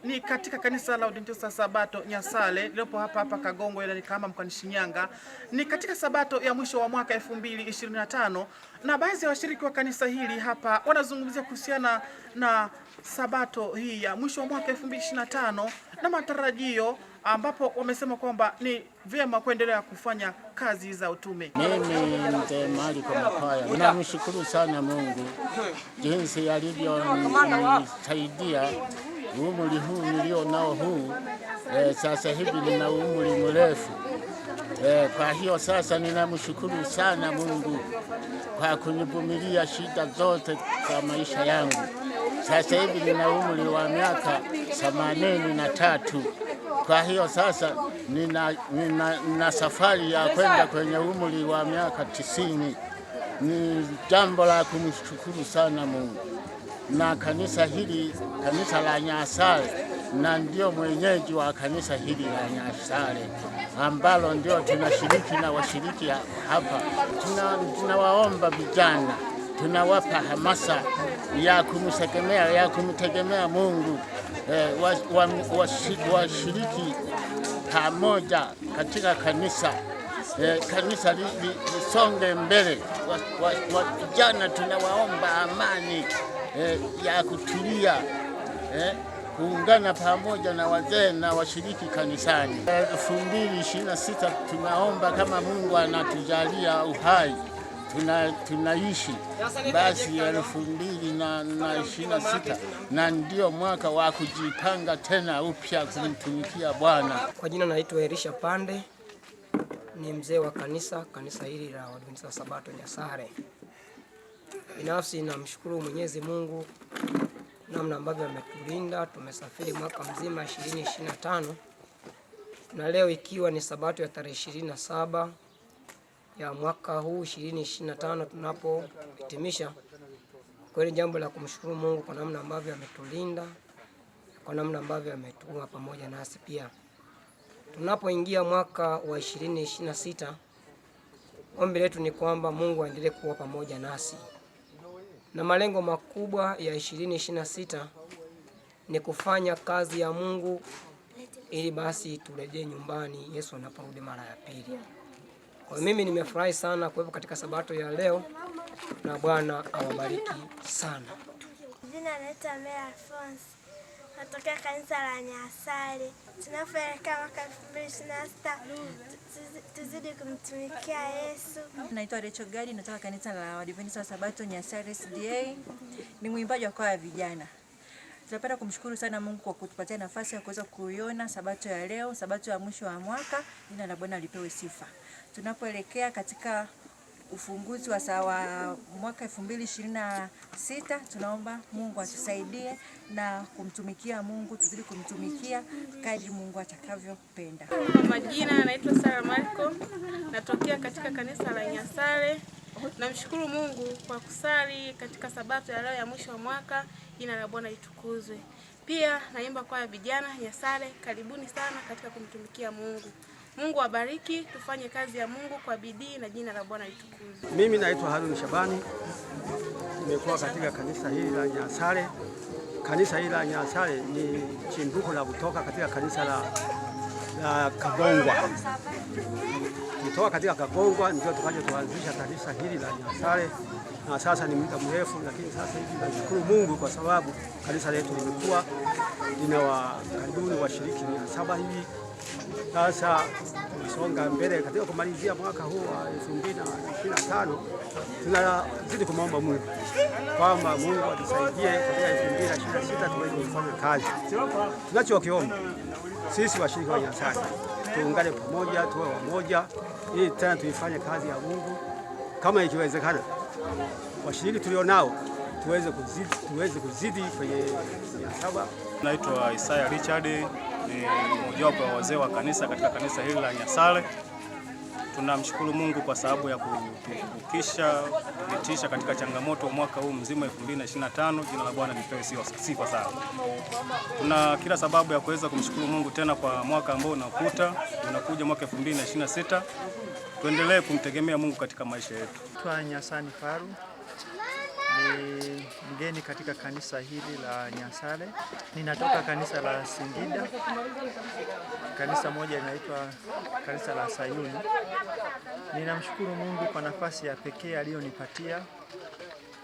Ni katika kanisa la Waadventista Sabato Nyasale lililopo hapa hapa Kagongo wilayani Kahama mkoani Shinyanga. Ni katika Sabato ya mwisho wa mwaka 2025 na baadhi ya washiriki wa kanisa hili hapa wanazungumzia kuhusiana na Sabato hii ya mwisho wa mwaka 2025 na matarajio, ambapo wamesema kwamba ni vyema kuendelea kufanya kazi za utume. Mimi Mzee Mariko Makwaya namshukuru sana Mungu jinsi alivyonisaidia umri huu nilio nao huu. Sasa hivi nina umri mrefu. Kwa hiyo sasa ninamshukuru sana Mungu kwa kunivumilia shida zote za maisha yangu. Sasa hivi nina umri wa miaka 83. Kwa hiyo sasa nina safari ya kwenda kwenye umri wa miaka 90. Ni jambo la kumshukuru sana Mungu na kanisa hili, kanisa la Nyasale, na ndio mwenyeji wa kanisa hili la Nyasale ambalo ndio tunashiriki na washiriki hapa. Tunawaomba vijana, tunawapa hamasa ya kumtegemea ya kumtegemea Mungu, washiriki pamoja katika kanisa. Kanisa lisonge mbele. Vijana tunawaomba amani ya kutulia, kuungana pamoja na wazee na washiriki kanisani. 2026 tunaomba kama Mungu anatujalia uhai tunaishi basi 2026 na ndio mwaka wa kujipanga tena upya kumtumikia Bwana. Kwa jina naitwa Elisha Pande, ni mzee wa kanisa hili la Waadventista wa Sabato Nyasare. Binafsi namshukuru Mwenyezi Mungu namna ambavyo ametulinda, tumesafiri mwaka mzima 2025 na leo ikiwa ni Sabato ya tarehe 27 ya mwaka huu 2025 tunapohitimisha, kweli jambo la kumshukuru Mungu kwa namna ambavyo ametulinda, kwa namna ambavyo ametuwa pamoja nasi pia. Tunapoingia mwaka wa 2026, ombi letu ni kwamba Mungu aendelee kuwa pamoja nasi na malengo makubwa ya 2026 ni kufanya kazi ya Mungu ili basi turejee nyumbani Yesu anaporudi mara ya pili. Kwa mimi nimefurahi sana kuwepo katika Sabato ya leo na Bwana awabariki sana. Jina naitwa Mary Alphonse. Natokea kanisa la Nyasari. Tunapoelekea mwaka 2026 tuzidi kumtumikia Yesu. Naitwa Rachel Gadi, natoka kanisa la Waadventista wa Sabato Nyasari SDA. Ni mwimbaji wa kwaya vijana. Tunapenda kumshukuru sana Mungu kwa kutupatia nafasi ya kuweza kuiona Sabato ya leo, Sabato ya mwisho wa mwaka. Jina la Bwana lipewe sifa. Tunapoelekea katika ufunguzi wa sawa mwaka 2026, tunaomba Mungu atusaidie na kumtumikia Mungu, tuzidi kumtumikia kadri Mungu atakavyopenda. Kwa majina naitwa Sara Marco, natokea katika kanisa la Nyasale. Namshukuru Mungu kwa kusali katika Sabato ya leo ya mwisho wa mwaka. Jina la Bwana litukuzwe. Pia naimba kwaya vijana Nyasale. Karibuni sana katika kumtumikia Mungu. Mungu awabariki, tufanye kazi ya Mungu kwa bidii na jina la Bwana litukuzwe. Mimi naitwa Harun Shabani, nimekuwa katika kanisa hili la Nyasale. Kanisa hili la Nyasale ni chimbuko la kutoka katika kanisa la Kagongwa. Kutoka katika Kagongwa ndio tukaja tuanzisha kanisa hili la Nyasale, na sasa ni muda mrefu, lakini sasa hivi nashukuru Mungu kwa sababu kanisa letu limekuwa lina karibuni washiriki 700 hivi. Sasa tunasonga mbele katika kumalizia mwaka huu wa 2025, tunazidi kumwomba Mungu kwamba Mungu atusaidie katika 2026 tuweze kufanya kazi. Tunachokiomba sisi washiriki wa Nyasari tuungane pamoja, tuwe wamoja ili tena tuifanye kazi ya Mungu kama ikiwezekana, washiriki tulionao tuweze kuzidi kwenye 700. Naitwa Isaya Richard, ni mmojawapo wa wazee wa kanisa katika kanisa hili la Nyasale. Tunamshukuru Mungu kwa sababu ya kutuvukisha, kutupitisha katika changamoto mwaka huu mzima 2025. Jina la Bwana lipewe sifa sana. Tuna kila sababu ya kuweza kumshukuru Mungu tena kwa mwaka ambao unakuja mwaka 2026. Tuendelee kumtegemea Mungu katika maisha yetu. Naitwa Nyasani Faru, Ni mgeni katika kanisa hili la Nyasale. Ninatoka kanisa la Singida, kanisa moja linaitwa kanisa la Sayuni. Ninamshukuru Mungu kwa nafasi ya pekee aliyonipatia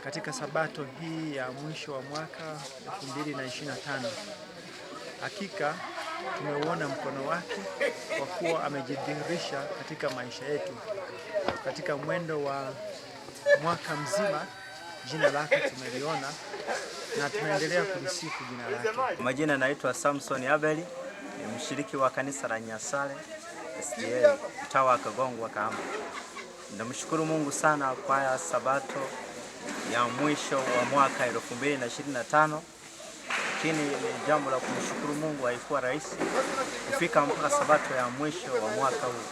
katika sabato hii ya mwisho wa mwaka 2025. Hakika tumeuona mkono wake kwa kuwa amejidhihirisha katika maisha yetu katika mwendo wa mwaka mzima. Jina lake tumeliona na tunaendelea kulisifu jina lake. Majina naitwa Samson Abeli, ni mshiriki wa kanisa la Nyasale SDA mtaa wa Kagongwa Kahama. Namshukuru Mungu sana kwa sabato ya mwisho wa mwaka 2025, lakini ni jambo la kumshukuru Mungu, haikuwa rahisi kufika mpaka sabato ya mwisho wa mwaka huu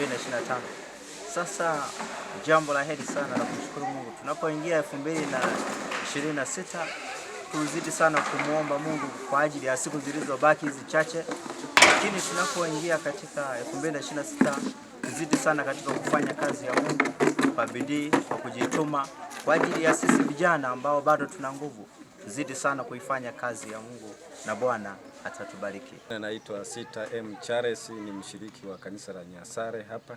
2025. Sasa jambo la heri sana la kumshukuru Mungu, tunapoingia 2026 tuzidi sana kumwomba Mungu kwa ajili ya siku zilizobaki hizi chache, lakini tunapoingia katika 2026 tuzidi sana katika kufanya kazi ya Mungu kwa bidii, kwa kujituma, kwa ajili ya sisi vijana ambao bado tuna nguvu, tuzidi sana kuifanya kazi ya Mungu na Bwana atatubariki. Naitwa Sita M Charles, ni mshiriki wa kanisa la Nyasare hapa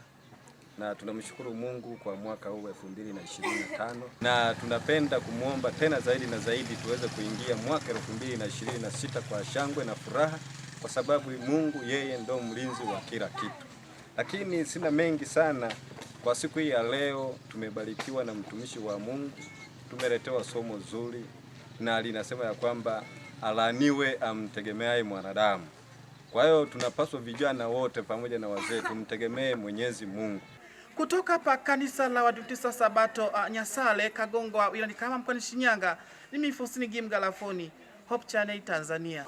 na tunamshukuru Mungu kwa mwaka huu 2025 na tunapenda kumwomba tena zaidi na zaidi tuweze kuingia mwaka 2026 kwa shangwe na furaha, kwa sababu Mungu yeye ndo mlinzi wa kila kitu. Lakini sina mengi sana kwa siku hii ya leo. Tumebarikiwa na mtumishi wa Mungu, tumeletewa somo zuri na linasema ya kwamba alaaniwe amtegemeaye mwanadamu. Kwa hiyo tunapaswa vijana wote pamoja na wazee tumtegemee Mwenyezi Mungu. Kutoka hapa kanisa la Waadventista Sabato Nyasale Kagongwa wilayani Kahama mkoani Shinyanga, mimi Faustini Gimgalafoni, Hope Channel Tanzania.